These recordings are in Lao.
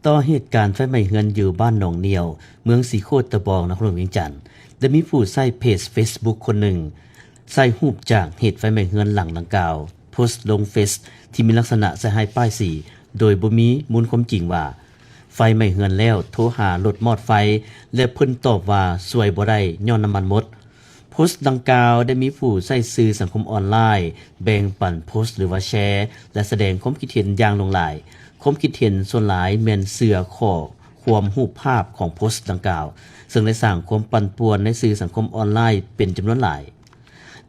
ຕໍ່ເຫດການໄຟໄໝ້ເຮືອນຢູ່ບ້ານໜອງໜຽວ ເມືອງສີໂຄດຕະບອງ ນະຄອນຫຼວງວຽງຈັນ, ໄດ້ມີຜູ້ໃຊ້ເພຈເຟສບຸກຄົນໜຶ່ງ ໃຊ້ຮູບຈາກເຫດໄຟໄໝ້ເຮືອນຫຼັງດັ່ງກ່າວ ໂພສລົງເຟສທີ່ມີລັກສະນະໃສ່ຮ້າຍປ້າຍສີ ໂດຍບໍ່ມີມູນຄວາມຈິງວ່າ ໄຟໄໝ້ເຮືອນແລ້ວ ໂທຫາລົດມອດໄຟ ແລະ ເພິ່ນຕອບວ່າຊ່ວຍບໍ່ໄດ້ຍ້ອນນ້ຳມັນໝົດ. ໂພສດັ່ງກ່າວໄດ້ມີຜູ້ໃຊ້ສື່ສັງຄົມອອນລາຍແບ່ງປັນໂພສ ຫຼືວ່າແຊ ແລະ ສະແດງຄວາມຄິດເຫັນຢ່າງຫຼວງຫຼາຍ. ຄວາມຄິດເຫັນສ່ວນຫຼາຍແມ່ນເຊື່ອຂໍ້ຄວາມຮູບພາບຂອງໂພສດັ່ງກ່າວ, ເຊິ່ງໄດ້ສ້າງຄວາມປັ່ນປ່ວນໃນສື່ສັງຄົມອອນລາຍເປັນຈຳນວນຫຼາຍ.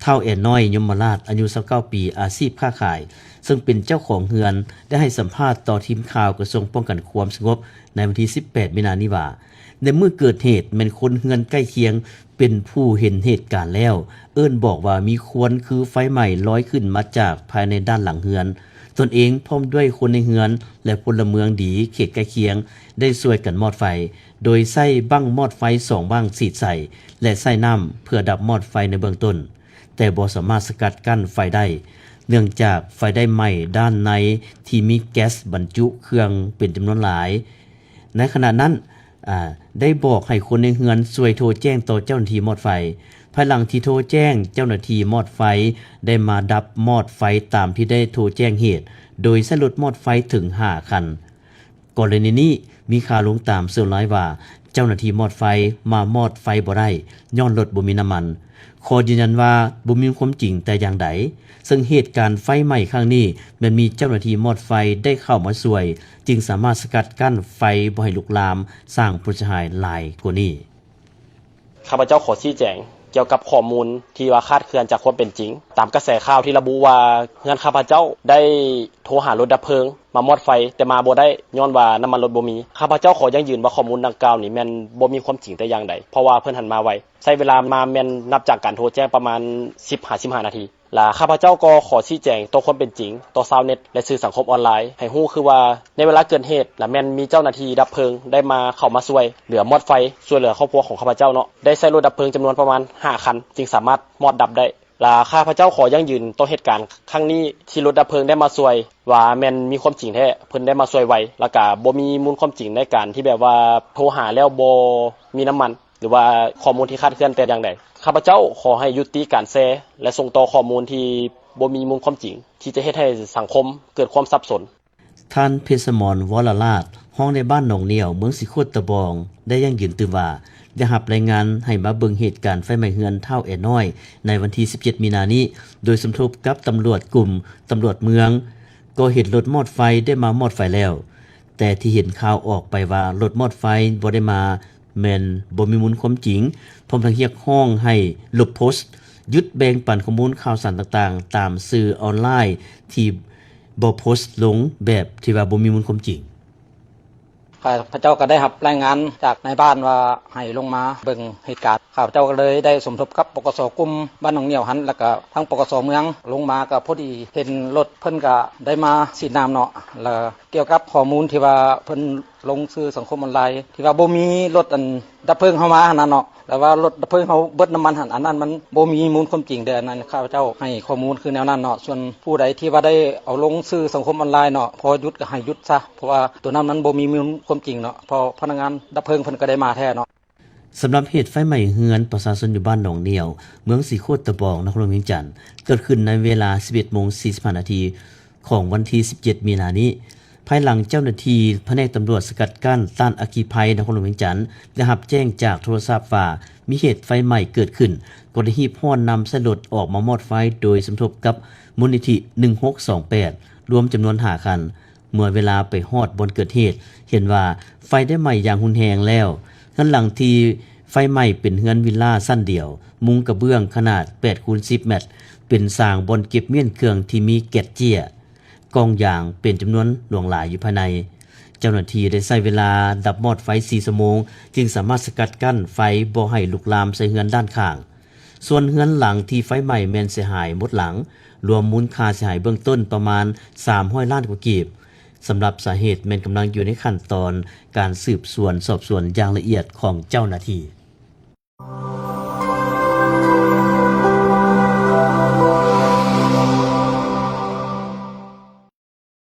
ທ້າວແອນນ້ອຍ ຍົມມະລາດ ອາຍຸຊາວເກົ້າປີ ອາຊີບຄ້າຂາຍ ເຊິ່ງເປັນເຈົ້າຂອງເຮືອນ ໄດ້ໃຫ້ສຳພາດຕໍ່ທີມຂ່າວກະຊວງປ້ອງກັນຄວາມສະຫງົບໃນວັນທີສິບແປດ ມີນານີ້ວ່າ ໃນມື້ເກີດເຫດແມ່ນຄົນເຮືອນໃກ້ຄຽງເປັນຜູ້ເຫັນເຫດການແລ້ວ ເອີ້ນບອກວ່າມີຄວັນຄືໄຟໄໝ້ລອຍຂຶ້ນມາຈາກພາຍໃນດ້ານຫຼັງເຮືອນ. ຕົນເອງພ້ອມດ້ວຍຄົນໃນເຮືອນ ແລະ ພົນລະເມືອງດີເຂດໃກ້ຄຽງ ໄດ້ຊ່ວຍກັນມອດໄຟ ໂດຍໃຊ້ບັ້ງມອດໄຟສອງບັ້ງສີດໃສ່ ແລະ ໃຊ້ນ້ຳເພື່ອດັບມອດໄຟໃນເບື້ອງຕົ້ນ, ແຕ່ບໍ່ສາມາດສະກັດກັ້ນໄຟໄດ້ ເນື່ອງຈາກໄຟໄດ້ໄໝ້ດ້ານໃນທີ່ມີແກັສບັນຈຸເຄື່ອງເປັນຈຳນວນຫຼາຍ. ໃນຂະນະນັ້ນ, ອາ, ໄດ້ບອກໃຫ້ຄົນໃນເຮືອນຊ່ວຍໂທແຈ້ງຕໍ່ເຈົ້າໜ້າທີ່ມອດໄຟ. ພາຍຫຼັງທີ່ໂທແຈ້ງ, ເຈົ້າໜ້າທີ່ມອດໄຟໄດ້ມາດັບມອດໄຟຕາມທີ່ໄດ້ໂທແຈ້ງເຫດ, ໂດຍໃຊ້ລົດມອດໄຟເຖິງຫ້າຄັນ. ກໍລະນີນີ້ມີຂ່າວລົງຕາມສື່ອອນລາຍວ່າ ເຈົ້າໜ້າທີ່ມອດໄຟມາມອດໄຟບໍ່ໄດ້ ຍ້ອນລົດບໍ່ມີນ້ຳມັນ. ຂໍຢືນຢັນວ່າບໍ່ມີຄວາມຈິງແຕ່ຢ່າງໃດ, ເຊິ່ງເຫດການໄຟໄໝ້ຄັ້ງນີ້ແມ່ນມີເຈົ້າໜ້າທີ່ມອດໄຟໄດ້ເຂົ້າມາຊ່ວຍ, ຈຶ່ງສາມາດສະກັດກັ້ນໄຟບໍ່ໃຫ້ລຸກລາມ, ສ້າງຜົນເສຍຫາຍຫຼາຍກວ່ານີ້. ຂ້າພະເຈົ້າຂໍຊີ້ແຈງກ່ຽວກັບຂໍ້ມູນທີ່ວ່າຄາດເຄື່ອນຈາກຄວາມເປັນຈິງ. ຕາມກະແສຂ່າວທີ່ລະບຸວ່າເຮືອນຂ້າພະເຈົ້າໄດ້ໂທຫາລົດດັບເພີງມາມອດໄຟ ແຕ່ມາບໍ່ໄດ້ຍ້ອນວ່ານ້ຳມັນລົດບໍ່ມີ. ຂ້າພະເຈົ້າຂໍຢັ້ງຢືນວ່າຂໍ້ມູນດັ່ງກ່າວນີ້ແມ່ນບໍ່ມີຄວາມຈິງແຕ່ຢ່າງໃດ, ເພາະວ່າເພິ່ນຫັ້ນມາໄວ, ໃຊ້ເວລາມາແມ່ນນັບຈາກການໂທແຈ້ງປະມານສິບຫາສິບຫ້ານາທີ. ລະຂ້າພະເຈົ້າກໍຂໍຊີ້ແຈງຕໍ່ຄວາມເປັນຈິງຕໍ່ຊາວເນັດ ແລະ ສື່ສັງຄົມອອນລາຍໃຫ້ຮູ້ຄືວ່າ ໃນເວລາເກີດເຫດລະແມ່ນມີເຈົ້າໜ້າທີ່ດັບເພີງໄດ້ມາ ເຂົ້າມາຊ່ວຍເຫຼືອມອດໄຟ, ຊ່ວຍເຫຼືອຄອບຄົວຂອງຂ້າພະເຈົ້າເນາະ, ໄດ້ໃຊ້ລົດດັບເພີງຈຳນວນປະມານຫ້າຄັນ ຈຶ່ງສາມາດມອດດັບໄດ້. ລະຂ້າພະເຈົ້າຂໍຢັ້ງຢືນຕໍ່ເຫດການຄັ້ງນີ້ທີ່ລົດດັບເພີງໄດ້ມາຊ່ວຍ ວ່າແມ່ນມີຄວາມຈິງແທ້, ເພິ່ນໄດ້ມາຊ່ວຍໄວ ລະກະບໍ່ມີມູນຄວາມຈິງໃນການທີ່ແບບວ່າໂທຫາແລ້ວບໍ່ມີນ້ຳມັນ ຫຼືວ່າຂໍ້ມູນທີ່ຄາດເຄື່ອນແຕ່ຢ່າງໃດ. ຂ້າພະເຈົ້າຂໍໃຫ້ຢຸດຕິການແຊ ແລະ ສົ່ງຕໍ່ຂໍ້ມູນທີ່ບໍ່ມີມູນຄວາມຈິງ ທີ່ຈະເຮັດໃຫ້ສັງຄົມເກີດຄວາມສັບສົນ. ທ່ານ ເພັດສະໝອນ ວໍລະລາດ ຮອງນາຍບ້ານໜອງໜຽວ ເມືອງສີໂຄດຕະບອງ ໄດ້ຢັ້ງຢືນຕື່ມວ່າ ໄດ້ຮັບລາຍງານໃຫ້ມາເບິ່ງເຫດການໄຟໄໝ້ເຮືອນທ້າວແອນ້ອຍ ໃນວັນທີສິບເຈັດ ມີນານີ້ ໂດຍສົມທົບກັບຕຳຫຼວດກຸ່ມ, ຕຳຫຼວດເມືອງ ກໍເຫັນລົດມອດໄຟໄດ້ມາມອດໄຟແລ້ວ, ແຕ່ທີ່ເຫັນຂ່າວອອກໄປວ່າລົດມອດໄຟບໍ່ໄດ້ມາ ແມ່ນບໍ່ມີມູນຄວາມຈິງ, ພ້ອມທັງຮຽກຮ້ອງໃຫ້ລົບໂພສ, ຢຸດແບ່ງປັນຂໍ້ມູນຂ່າວສານຕ່າງໆ ຕາມສື່ອອນລາຍທີ່ບໍ່ໂພສລົງແບບທີ່ວ່າບໍ່ມີມູນຄວາມຈິງ. ຂ້າພະເຈົ້າກໍໄດ້ຮັບລາຍງານຈາກນາຍບ້ານວ່າໃຫ້ລົງມາເບິ່ງເຫດການ, ຂ້າພະເຈົ້າກໍເລີຍໄດ້ສົມທົບກັບ ປກສ ກຸ່ມບ້ານໜອງໜຽວຫັ້ນ ແລ້ວກໍທາງ ປກສ ເມືອງ ລົງມາກໍພໍດີເຫັນລົດເພິ່ນກໍໄດ້ມາສີດນ້ຳເນາະ, ແລ້ວ ກ່ຽວກັບຂໍ້ມູນທີ່ວ່າເພິ່ນລົງສື່ສັງຄົມອອນລາຍ ທີ່ວ່າບໍ່ມີລົດອັນດັບເພີງເຮົາມາຫັ້ນນະເນາະ ແລ້ວວ່າລົດດັບເພີງເຮົາເບິດນ້ຳມັນຫັ້ນ, ອັນນັ້ນມັນບໍ່ມີມູນຄວາມຈິງເດ້. ອັນນັ້ນຂ້າພະເຈົ້າໃຫ້ຂໍ້ມູນຄືແນວນັ້ນເນາະ. ສ່ວນຜູ້ໃດທີ່ວ່າໄດ້ເອົາລົງສື່ສັງຄົມອອນລາຍເນາະ, ພໍຢຸດກໍໃຫ້ຢຸດຊະ, ເພາະວ່າໂຕນັ້ນມັນບໍ່ມີມູນຄວາມຈິງເນາະ, ເພາະພະນັກງານດັບເພີງເພິ່ນກໍໄດ້ມາແທ້ເນາະ. ສຳລັບເຫດໄຟໄໝ້ເຮືອນປະຊາຊົນຢູ່ບ້ານໜອງໜຽວ, ເມືອງສີໂຄດຕະບອງ, ນະຄອນຫຼວງວຽງຈັນ, ເກີດຂຶ້ນໃນເວລາສິບເອັດໂມງສີ່ສິບຫ້ານາທີ ຂອງວັນທີສິບເຈັດ ມີນານີ້, ພາຍຫຼັງເຈົ້າໜ້າທີ່ພະແນກຕຳຫຼວດສະກັດກັ້ນຕ້ານອັກຄີໄພ ນະຄອນຫຼວງວຽງຈັນ ໄດ້ຮັບແຈ້ງຈາກໂທລະສັບວ່າມີເຫດໄຟໄໝ້ເກີດຂຶ້ນ, ກໍໄດ້ຮີບຮ້ອນນຳໃຊ້ລົດອອກມາມອດໄຟ ໂດຍສົມທົບກັບມູນນິທິໜຶ່ງຫົກສອງແປດ ລວມຈຳນວນຫ້າຄັນ. ເມື່ອເວລາໄປຮອດບ່ອນເກີດເຫດ, ເຫັນວ່າໄຟໄດ້ໄໝ້ຢ່າງຮຸນແຮງແລ້ວ. ເຮືອນຫຼັງທີ່ໄຟໄໝ້ເປັນເຮືອນວິລລາຊັ້ນດຽວ, ມຸງກະເບື້ອງຂະໜາດແປດຄູນສິບແມັດ, ເປັນສາງບ່ອນເກັບມ້ຽນເຄື່ອງທີ່ມີແກັດເຈ້ຍ, ກ້ອງຢາງເປັນຈຳນວນຫຼວງຫຼາຍຢູ່ພາຍໃນ. ເຈົ້າໜ້າທີ່ໄດ້ໃຊ້ເວລາດັບມອດໄຟສີ່ຊົ່ວໂມງ, ຈຶ່ງສາມາດສະກັດກັ້ນໄຟບໍ່ໃຫ້ລຸກລາມໃສ່ເຮືອນດ້ານຂ້າງ. ສ່ວນເຮືອນຫຼັງທີ່ໄຟໄໝ້ແມ່ນເສຍຫາຍໝົດຫຼັງ, ລວມມູນຄ່າເສຍຫາຍເບື້ອງຕົ້ນປະມານສາມຮ້ອຍລ້ານກວ່າກີບ. ສຳລັບສາເຫດແມ່ນກຳລັງຢູ່ໃນຂັ້ນຕອນການສືບສວນສອບສວນຢ່າງລະອຽດຂອງເຈົ້າໜ້າທີ່.